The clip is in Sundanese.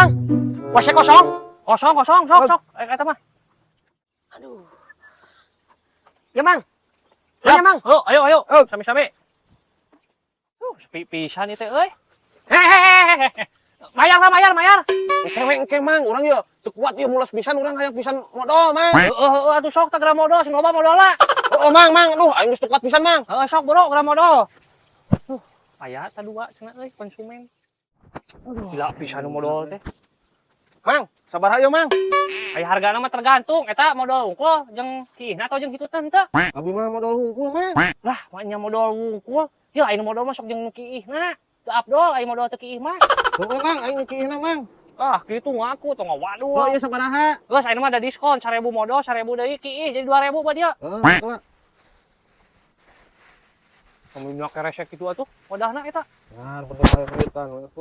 Mang, WC kosong. Kosong, kosong, sok, sok. Eh, eta mah. Aduh. Ya, Mang. Ya, Mang. Oh, ayo, ayo. Oh. Sami-sami. Sepi pisan ieu teh euy. Hehehe. Mayar lah, mayar, mayar. Engke we, engke, Mang, urang yeuh teu kuat ieu, mules pisan urang, hayang pisan modol, Mang. Heeh, heeh, atuh sok tah geura modol, sing loba modolna. Oh, Mang, Mang, aduh, aing geus teu kuat pisan, Mang. Heeh, sok bro, geura modol. Aya tah dua cenah euy konsumen. Gila pisan nu modol teh. Mang, sabar ayo, Mang. Aya hargana mah tergantung eta modol wungkul jeung kiihna atau jeung kitu teh henteu. Abi mah modol hungkul, Mang. Lah, maknya modol wungkul. Ya aya nu modol mah sok jeung nu kiihna. Teu afdol aya modol teu kiih mah. Heeh, Mang, aing nu kiihna, Mang. Ah, kitu ngaku tong waduh. Oh, iya, sabaraha? Geus, ayeuna mah ada diskon 1000 modol, 1000 deui kiih, jadi 2000 ba dia. Heeh, atuh. Kamu minyak keresek kitu atuh, modalna eta. Nah, penting bayar duitan.